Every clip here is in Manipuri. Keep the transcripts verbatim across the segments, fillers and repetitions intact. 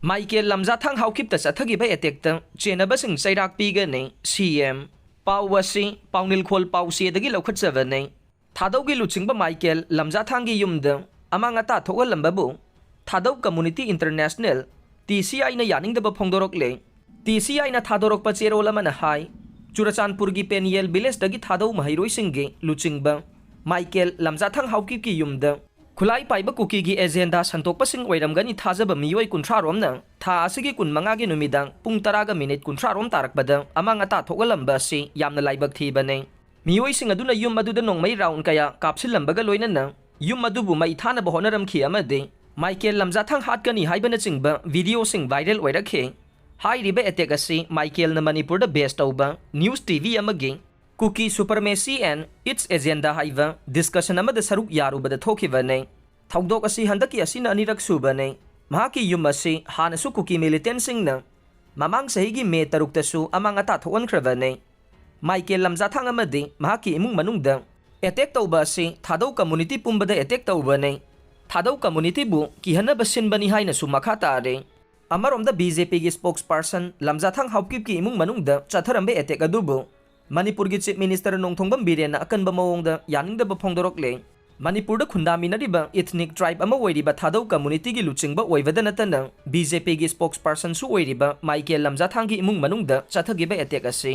ꯃꯥꯏꯀꯦꯜ ꯂꯝꯖꯥꯊꯥꯡ ꯍꯥꯎꯀꯤꯞꯇ ꯆꯠꯊꯈꯤꯕ ꯑꯦꯇꯦꯛꯇ ꯆꯦꯟꯅꯕꯁꯤꯡ ꯆꯩꯔꯥꯛ ꯄꯤꯒꯅꯤ, ꯁꯤ ꯑꯦꯝ꯫ ꯄꯥꯎ ꯑꯁꯤ ꯄꯥꯎꯅꯤꯜꯈꯣꯜ ꯄꯥꯎꯆꯦꯗꯒꯤ ꯂꯧꯈꯠꯆꯕꯅꯤ꯫ ꯊꯥꯗꯧꯒꯤ ꯂꯨꯆꯤꯡꯕ ꯃꯥꯏꯀꯦꯜ ꯂꯝꯖꯥꯊꯥꯡꯒꯤ ꯌꯨꯝꯗ ꯑꯃꯥꯡ ꯑꯇꯥ ꯊꯣꯛꯍꯜꯂꯝꯕꯕꯨ ꯊꯥꯗꯧ ꯀꯝꯃꯨꯅꯤꯇꯤ ꯏꯟꯇꯔꯅꯦꯁꯅꯦꯜ, ꯇꯤ ꯁꯤ ꯑꯥꯏꯅ ꯌꯥꯅꯤꯡꯗꯕ ꯐꯣꯡꯗꯣꯔꯛꯂꯦ꯫ ꯇꯤ ꯁꯤ ꯑꯥꯏꯅ ꯊꯥꯗꯣꯔꯛꯄ ꯆꯦꯔꯣꯜ ꯑꯃꯅ ꯍꯥꯏ, ꯆꯨꯔꯆꯥꯟꯄꯨꯔꯒꯤ ꯄꯦꯅꯤꯌꯦꯜ ꯚꯤꯂꯦꯖꯇꯒꯤ ꯊꯥꯗꯧ ꯃꯍꯩꯔꯣꯏꯁꯤꯡꯒꯤ ꯂꯨꯆꯤꯡꯕ ꯃꯥꯏꯀꯦꯜ ꯂꯝꯖꯥꯊꯥꯡ ꯍꯥꯎꯀꯤꯞꯀꯤ ꯌꯨꯝꯗ ꯈꯨꯠꯂꯥꯏ ꯄꯥꯏꯕ ꯀꯨꯀꯤꯒꯤ ꯑꯦꯖꯦꯟꯗꯥ ꯁꯟꯗꯣꯛꯄꯁꯤꯡ ꯑꯣꯏꯔꯝꯒꯅꯤ ꯊꯥꯖꯕ ꯃꯤꯑꯣꯏ ꯀꯨꯟꯊ꯭ꯔꯥ ꯔꯣꯝꯅ ꯊꯥ ꯑꯁꯤꯒꯤ ꯀꯨꯟꯃꯉꯥꯒꯤ ꯅꯨꯃꯤꯗꯥꯡ ꯄꯨꯡ ꯇꯔꯥꯒ ꯃꯤꯅꯤꯠ ꯀꯨꯟꯊ꯭ꯔꯥ ꯔꯣꯝ ꯇꯥꯔꯛꯄꯗ ꯑꯃꯥꯡ ꯑꯇꯥ ꯊꯣꯛꯍꯜꯂꯝꯕ ꯑꯁꯤ ꯌꯥꯝꯅ ꯂꯥꯏꯕꯛ ꯊꯤꯕꯅꯤ꯫ ꯃꯤꯑꯣꯏꯁꯤꯡ ꯑꯗꯨꯅ ꯌꯨꯝ ꯑꯗꯨꯗ ꯅꯣꯡꯃꯩ ꯔꯥꯎꯟ ꯀꯌꯥ ꯀꯥꯞꯁꯤꯜꯂꯝꯕꯒ ꯂꯣꯏꯅꯅ ꯌꯨꯝ ꯑꯗꯨꯕꯨ ꯃꯩ ꯊꯥꯅꯕ ꯍꯣꯠꯅꯔꯝꯈꯤ ꯑꯃꯗꯤ ꯃꯥꯏꯀꯦꯜ ꯂꯝꯖꯥꯊꯥꯡ ꯍꯥꯠꯀꯅꯤ ꯍꯥꯏꯕꯅꯆꯤꯡꯕ ꯚꯤꯗꯤꯑꯣꯁꯤꯡ ꯚꯥꯏꯔꯦꯜ ꯑꯣꯏꯔꯛꯈꯤ꯫ ꯍꯥꯏꯔꯤꯕ ꯑꯦꯇꯦꯛ ꯑꯁꯤ ꯃꯥꯏꯀꯦꯜꯅ ꯃꯅꯤꯄꯨꯔꯗ ꯕꯦꯖ ꯇꯧꯕ ꯅ꯭ꯌꯨꯁ ꯇꯤ ꯚꯤ ꯑꯃꯒꯤ Kuki Supremacy and Its Agenda ꯍꯥꯏꯕ ꯗꯤꯁꯀꯁꯟ ꯑꯃꯗ ꯁꯔꯨꯛ ꯌꯥꯔꯨꯕꯗ ꯊꯣꯛꯈꯤꯕꯅꯤ꯫ ꯊꯧꯗꯣꯛ ꯑꯁꯤ ꯍꯟꯗꯛꯀꯤ ꯑꯁꯤꯅ ꯑꯅꯤꯔꯛ ꯁꯨꯕꯅꯤ꯫ ꯃꯍꯥꯛꯀꯤ ꯌꯨꯝ ꯑꯁꯤ ꯍꯥꯟꯅꯁꯨ ꯀꯨꯀꯤ ꯃꯤꯂꯤꯇꯦꯟꯁꯤꯡꯅ ꯃꯃꯥꯡ ꯆꯍꯤꯒꯤ ꯃꯦ ꯇꯔꯨꯛꯇꯁꯨ ꯑꯃꯥꯡ ꯑꯇꯥ ꯊꯣꯛꯍꯟꯈ꯭ꯔꯕꯅꯤ꯫ ꯃꯥꯏꯀꯦꯜ ꯂꯝꯖꯥꯊꯥꯡ ꯑꯃꯗꯤ ꯃꯍꯥꯛꯀꯤ ꯏꯃꯨꯡ ꯃꯅꯨꯡꯗ ꯑꯦꯇꯦꯛ ꯇꯧꯕ ꯑꯁꯤ ꯊꯥꯗꯧ ꯀꯝꯃꯨꯅꯤꯇꯤ ꯄꯨꯝꯕꯗ ꯑꯦꯇꯦꯛ ꯇꯧꯕꯅꯤ꯫ ꯊꯥꯗꯧ ꯀꯝꯃꯨꯅꯤꯇꯤꯕꯨ ꯀꯤꯍꯟꯅꯕ ꯁꯤꯟꯕꯅꯤ ꯍꯥꯏꯅꯁꯨ ꯃꯈꯥ ꯇꯥꯔꯤ꯫ ꯑꯃꯔꯣꯝꯗ ꯕꯤ ꯖꯦ ꯄꯤꯒꯤ ꯁ꯭ꯄꯣꯛꯁ ꯄꯔꯁꯟ ꯂꯝꯖꯥꯊꯥꯡ ꯍꯥꯎꯀꯤꯞꯀꯤ ꯏꯃꯨꯡ ꯃꯅꯨꯡꯗ ꯆꯠꯊꯔꯝꯕ ꯑꯦꯇꯦꯛ ꯑꯗꯨꯕꯨ ꯃꯅꯤꯄꯨꯔꯒꯤ ꯆꯤꯐ ꯃꯤꯅꯤꯁꯇꯔ ꯅꯣꯡꯊꯣꯝꯕꯝ ꯕꯤꯔꯦꯟꯅ ꯑꯀꯟꯕ ꯃꯑꯣꯡꯗ ꯌꯥꯅꯤꯡꯗꯕ ꯐꯣꯡꯗꯣꯔꯛꯂꯦ꯫ ꯃꯅꯤꯄꯨꯔꯗ ꯈꯨꯟꯗꯥꯃꯤꯟꯅꯔꯤꯕ ꯏꯊꯅꯤꯛ ꯇ꯭ꯔꯥꯏꯕ ꯑꯃ ꯑꯣꯏꯔꯤꯕ ꯊꯥꯗꯧ ꯀꯝꯃꯨꯅꯤꯇꯤꯒꯤ ꯂꯨꯆꯤꯡꯕ ꯑꯣꯏꯕꯗ ꯅꯠꯇꯅ ꯕꯤ ꯖꯦ ꯄꯤꯒꯤ ꯁ꯭ꯄꯣꯛꯁ ꯄꯔꯁꯟꯁꯨ ꯑꯣꯏꯔꯤꯕ ꯃꯥꯏꯀꯦꯜ ꯂꯝꯖꯥꯊꯥꯡꯒꯤ ꯏꯃꯨꯡ ꯃꯅꯨꯡꯗ ꯆꯠꯊꯈꯤꯕ ꯑꯦꯇꯦꯛ ꯑꯁꯤ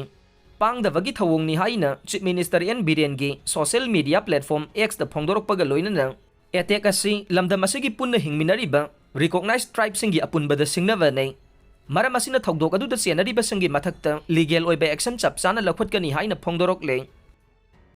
ꯄꯥꯡꯗꯕꯒꯤ ꯊꯧꯑꯣꯡꯅꯤ ꯍꯥꯏꯅ ꯆꯤꯐ ꯃꯤꯅꯤꯁꯇꯔ ꯑꯦꯟ ꯕꯤꯔꯦꯟꯒꯤ ꯁꯣꯁꯤꯌꯦꯜ ꯃꯤꯗꯤꯌꯥ ꯄ꯭ꯂꯦꯠꯐꯣꯔꯝ ꯑꯦꯛꯁꯇ ꯐꯣꯡꯗꯣꯔꯛꯄꯒ ꯂꯣꯏꯅꯅ ꯑꯦꯇꯦꯛ ꯑꯁꯤ ꯂꯝꯗꯝ ꯑꯁꯤꯒꯤ ꯄꯨꯟꯅ ꯍꯤꯡꯃꯤꯟꯅꯔꯤꯕ ꯔꯤꯀꯣꯛꯅꯥꯏꯖ ꯇ꯭ꯔꯥꯏꯕꯁꯤꯡꯒꯤ ꯑꯄꯨꯟꯕꯗ ꯁꯤꯡꯅꯕꯅꯤ꯫ ꯃꯔꯝ ꯑꯁꯤꯅ ꯊꯧꯗꯣꯛ ꯑꯗꯨꯗ ꯆꯦꯟꯅꯔꯤꯕꯁꯤꯡꯒꯤ ꯃꯊꯛꯇ ꯂꯤꯒꯦꯜ ꯑꯣꯏꯕ ꯑꯦꯛꯁꯟ ꯆꯞ ꯆꯥꯅ ꯂꯧꯈꯠꯀꯅꯤ ꯍꯥꯏꯅ ꯐꯣꯡꯗꯣꯔꯛꯂꯦ꯫